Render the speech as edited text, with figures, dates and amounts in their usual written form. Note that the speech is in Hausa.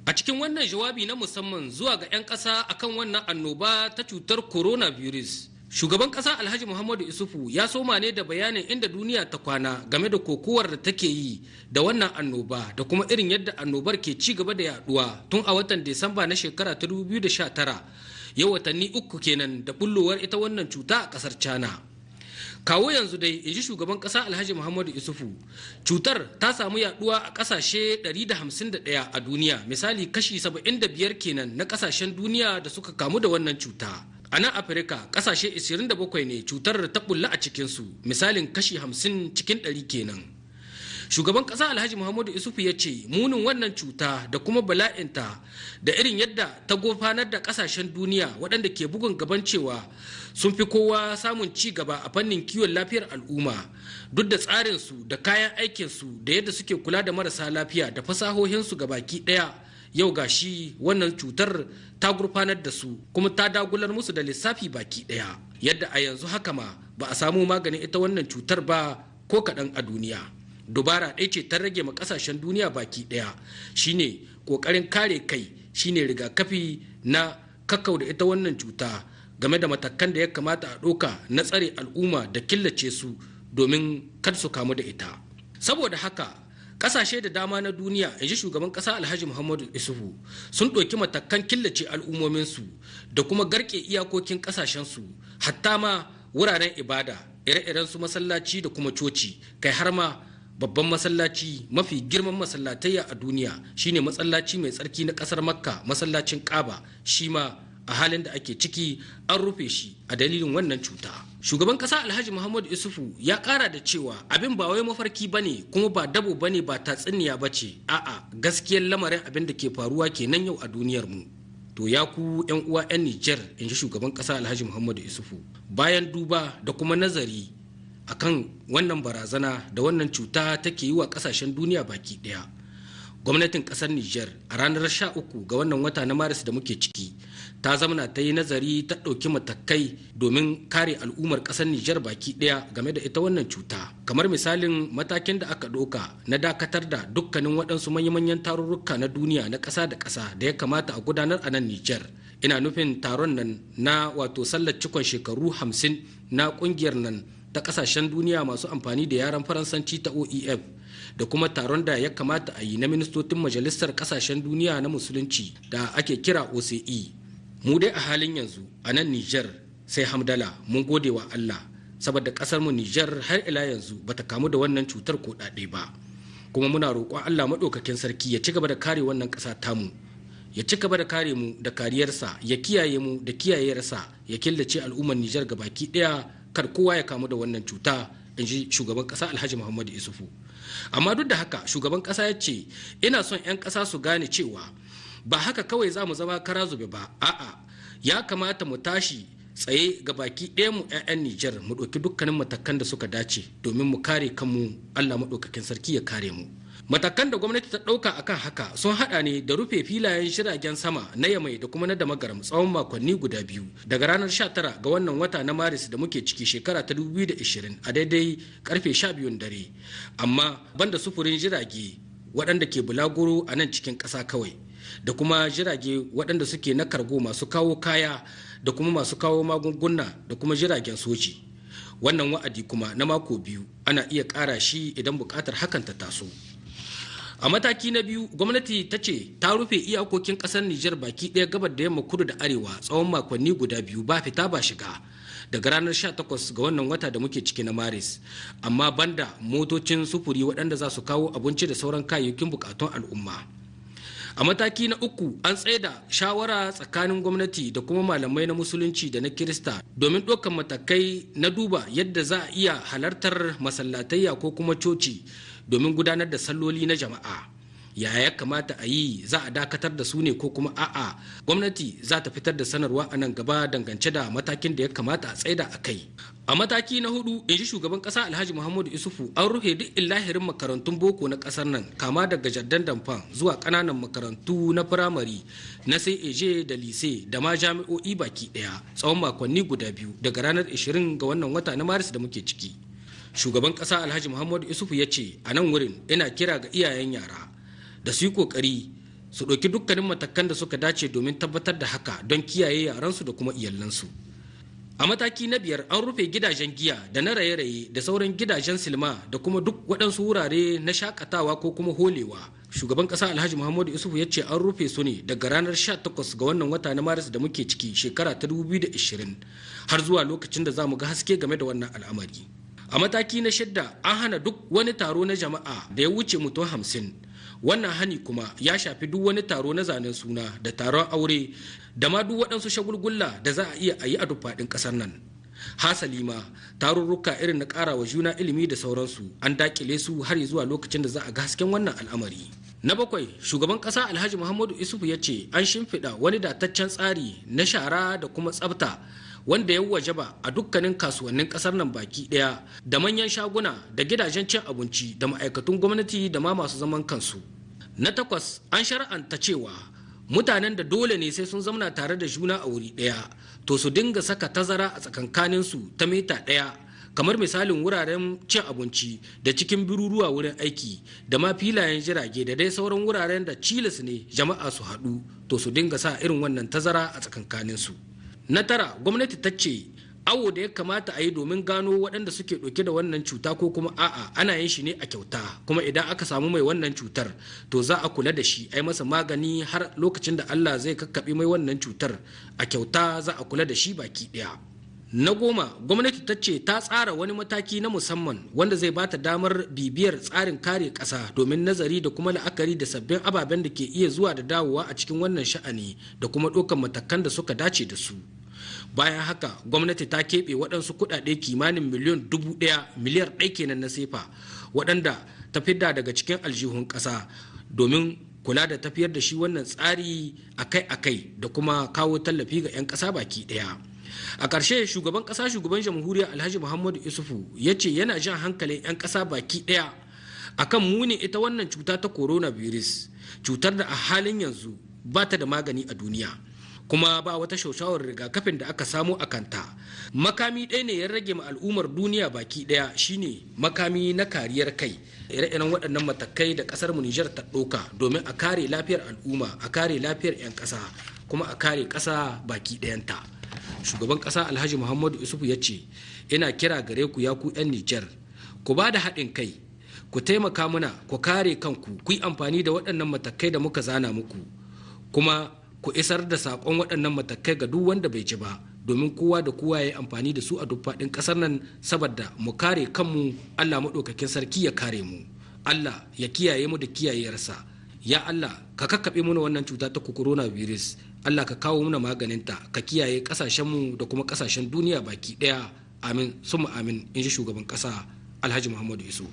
A cikin wannan jawabi na musamman zuwa ga 'yan ƙasa akan wannan annoba ta cutar coronavirus, shugaban ƙasa Alhaji Muhammadu Isufu ya soma ne da bayanin inda duniya ta kwana game da kokowar da take yi da wannan annoba da kuma irin yadda annobar ke ci gaba da yaduwa tun a watan Disamba na shekara ta 2019, yau watanni 3 kenan da bullowar ita wannan cuta a ƙasar China. Kawo yanzu dai, in ji shugaban kasa Alhaji Muhammadu Isufu, cutar ta samu yaduwa a kasashe 151 a duniya, misali kashi 75 kenan na kasashen duniya da suka kamu da wannan cuta. A nan Afirka, kasashe 27 ne cutar ta bulla a cikinsu, misalin kashi 50 cikin 100 kenan. Shugaban kasa Alhaji Muhammadu Isufu ya ce munin wannan cuta da kuma bala'inta da irin yadda ta gofanar da kasashen duniya waɗanda ke bugun gaban cewa sun fi kowa samun ci gaba a fannin kiwon lafiyar al'umma, duk da tsarinsu da kayan aikinsu da yadda suke kula da marasa lafiya da fasahohinsu baki ɗaya, yau gashi wannan cutar ta gurfanar da su kuma ta dagular musu da lissafi baki ɗaya, yadda a yanzu haka ma ba a samu maganin ita wannan cutar ba ko kaɗan a duniya. Dubara ɗaya ce ta rage ma ƙasashen duniya baki ɗaya, shine ƙoƙarin kare kai, shine rigakafi na kakkau da ita wannan cuta, game da matakan da ya kamata a ɗauka na tsare al'umma da killace su domin kar su kamu da ita. Saboda haka ƙasashe da dama na duniya, in ji shugaban ƙasa Alhaji Muhammadu Isufu, sun ɗauki matakan killace al'ummominsu da kuma garke iyakokin ƙasashensu, hatta ma wuraren ibada ire-iren su masallaci da kuma coci, kai har ma babban masallaci mafi girman masallatayya a duniya, shine masallaci mai tsarki na kasar Makka, masallacin Kaba, shi ma a halin da ake ciki an rufe shi a dalilin wannan cuta. Shugaban kasa Alhaji Muhammadu Isufu ya kara da cewa abin ba wai mafarki bane, kuma ba dabo bane, ba tatsuniya bace, a'a, gaskiyar lamarin abin da ke faruwa kenan yau a duniyar mu. To ya ku yan uwa yan Nijar, in ji shugaban kasa Alhaji Muhammadu Isufu, bayan duba da kuma nazari akan wannan barazana da wannan cuta take yi wa kasashen duniya baki daya, gwamnatin kasar Niger a ranar 13 ga wannan wata na Maris da muke ciki ta zamana ta yi nazari, ta ɗauki matakai domin kare al'ummar kasar Niger baki daya game da ita wannan cuta, kamar misalin matakin da aka ɗauka na dakatar da dukkanin waɗansu manya-manyan tarurruka na duniya na ƙasa da ƙasa da ya kamata a gudanar a nan Niger. Ina nufin taron nan na wato sallar cikon shekaru 50 na ƙungiyar nan ta kasashen duniya masu amfani da yaren Faransanci ta OEF, da kuma taron da ya kamata a yi na ministocin Majalisar Kasashen Duniya na Musulunci da ake kira OCE. Mu dai a halin yanzu a nan Niger sai hamdala, mun gode wa Allah, saboda kasar mu Niger har ila yanzu bata kamu da wannan cutar ko ɗaɗe ba. Kuma muna roƙon Allah maɗaukakin sarki ya ci gaba da kare wannan ƙasa tamu, ya ci gaba da kare mu da kariyarsa, ya kiyaye mu da kiyayarsa, ya killace al'ummar Niger gabaki ɗaya, kar kowa ya kamu da wannan cuta, in ji shugaban kasa Alhaji Muhammadu Isufu. Amma duk da haka, shugaban kasa ya ce ina son 'yan kasa su gane cewa ba haka kawai za mu zama kara zube ba, a'a, ya kamata mu tashi tsaye ga baki ɗaya mu 'ya'yan Nijar, mu ɗauki dukkanin matakan da suka dace domin mu kare kanmu, Allah maɗaukakin sarki ya kare mu. Matakan da gwamnati ta ɗauka akan haka sun haɗa ne da rufe filayen jiragen sama na Yamai da kuma na Damagaram tsawon makonni guda biyu, daga ranar 19 ga wannan wata na Maris da muke ciki shekara ta 2020 a daidai karfe 12 dare, amma banda sufurin jirage waɗanda ke bulaguro a nan cikin ƙasa kawai, da kuma jirage waɗanda suke na kargo masu kawo kaya da kuma masu kawo magunguna da kuma jiragen soji. Wannan wa'adi kuma na mako 2 ana iya ƙara shi idan buƙatar hakan ta taso. A mataki na biyu, gwamnati ta ce ta rufe iyakokin kasar Nijar baki ɗaya, gabar da yamma, kudu da arewa, tsawon makonni guda biyu, ba fita ba shiga, daga ranar 18 ga wannan wata da muke ciki na Maris, amma banda motocin sufuri waɗanda za su kawo abinci da sauran kayayyakin bukatun al'umma. A mataki na uku, an tsaida shawara tsakanin gwamnati da kuma malamai na Musulunci da na Kirista domin ɗaukar matakai na duba yadda za a iya halartar masallatayya ko kuma coci domin gudanar da salloli na jama'a. Ya ya kamata a yi? Za a dakatar da su ne ko kuma a'a? Gwamnati za ta fitar da sanarwa a nan gaba dangance da matakin da ya kamata a tsaida a kai. A mataki na hudu, in ji shugaban kasa Alhaji Muhammadu Isufu, an rufe duk illahirin makarantun boko na kasar nan, kama daga jardin d'enfants zuwa kananan makarantu na firamare, na CEG da lycée, da ma jami'o'i baki daya, tsawon makonni guda biyu, daga ranar 20 ga wannan wata na Maris da muke ciki. Shugaban kasa Alhaji Muhammadu Isufu ya ce a nan wurin ina kira ga iyayen yara da su yi kokari Su ɗauki dukkanin matakan da suka dace domin tabbatar da haka don kiyaye yaransu da kuma iyalansu. A mataki na biyar, an rufe gidajen giya da na raye-raye da sauran gidajen silma da kuma duk waɗansu wurare na shakatawa ko kuma holewa. Shugaban ƙasa Alhaji Muhammadu Isufu ya ce an rufe su ne daga ranar 18 ga wannan wata na Maris da muke ciki, shekara ta 2020, har zuwa lokacin da za mu ga haske game da wannan al'amari. A mataki na shidda, an hana duk wani taro na jama'a da ya wuce mutum 50. Wannan hani kuma ya shafi duk wani taro na zanen suna da taron aure da ma duk waɗansu shagulgulla da za a iya a yi a duk faɗin ƙasar nan. Hasali ma, tarurruka irin na ƙara wa juna ilimi da sauransu an dakile su har zuwa lokacin da za a ga hasken wannan al'amari. Na bakwai, shugaban ƙasa Alhaji Muhammadu Isufu ya ce an shimfiɗa wani dataccen tsari na shara da kuma tsafta wanda ya wajaba a dukkanin kasuwannin kasar nan baki daya, da manyan shaguna, da gidajen cin abinci, da ma'aikatun gwamnati, da ma masu zaman kansu. Na takwas, an shar'anta cewa mutanen da dole ne sai sun zamna tare da juna a wuri daya, to su dinga saka tazara a tsakankaninsu ta mita 1, kamar misalin wuraren cin abinci da cikin biruruwa wurin aiki da ma filayen jirage da dai sauran wuraren da cilas ne jama'a su haɗu, to su dinga sa irin wannan tazara a tsakankaninsu. Na tara, gwamnati ta ce awo da ya kamata a yi domin gano waɗanda suke ɗauke da wannan cuta ko kuma a'a, ana yin shi ne a kyauta, kuma idan aka samu mai wannan cutar, to za a kula da shi, a yi masa magani har lokacin da Allah zai kakkaɓe mai wannan cutar. A kyauta za a kula da shi baki ɗaya. Na goma, gwamnati ta ce ta tsara wani mataki na musamman wanda zai bata damar bibiyar tsarin kare ƙasa domin nazari da kuma la'akari da sabbin ababen da ke iya zuwa da dawowa a cikin wannan sha'ani da kuma ɗaukar matakan da suka dace da su. Bayan haka, gwamnati ta keɓe waɗansu kuɗaɗe kimanin miliyan 1000, miliyar 1 kenan na sefa, waɗanda ta fidda daga cikin aljihun ƙasa domin kula da tafiyar da shi wannan tsari akai-akai da kuma kawo tallafi ga 'yan ƙasa baki ɗaya. A ƙarshe, shugaban ƙasa, shugaban jamhuriya Alhaji Muhammadu Isufu ya ce yana jan hankalin 'yan ƙasa baki ɗaya akan muni ita wannan cuta ta coronavirus, cutar da a halin yanzu ba ta da magani a duniya, kuma ba wata shaushawar rigakafin da aka samu a kanta. Makami ɗaya ne ya rage ma al'ummar duniya baki ɗaya, shine makami na kariyar kai, ire-iren waɗannan matakai da ƙasar mu Nijar ta ɗauka domin a kare lafiyar al'umma, a kare lafiyar 'yan ƙasa, kuma a kare ƙasa baki ɗayanta. Shugaban ƙasa Alhaji Muhammadu Isufu ya ce ina kira gare ku, ya ku 'yan Nijar, ku ba da haɗin kai, ku taimaka mana ku kare kanku, ku yi amfani da waɗannan matakai da muka zana muku, kuma ku isar da saƙon waɗannan matakai ga duk wanda bai ji ba, domin kowa da kowa ya yi amfani da su a duk faɗin ƙasar nan, saboda mu kare kanmu. Allah maɗaukakin sarki ya kare mu, Allah ya kiyaye mu da kiyayeyarsa. Ya Allah, ka kakkaɓe mana wannan cuta ta coronavirus. Allah ka kawo mana maganinta, ka kiyaye ƙasashenmu da kuma ƙasashen duniya baki ɗaya. Amin summa amin, in ji shugaban ƙasa Alhaji Muhammadu Isu.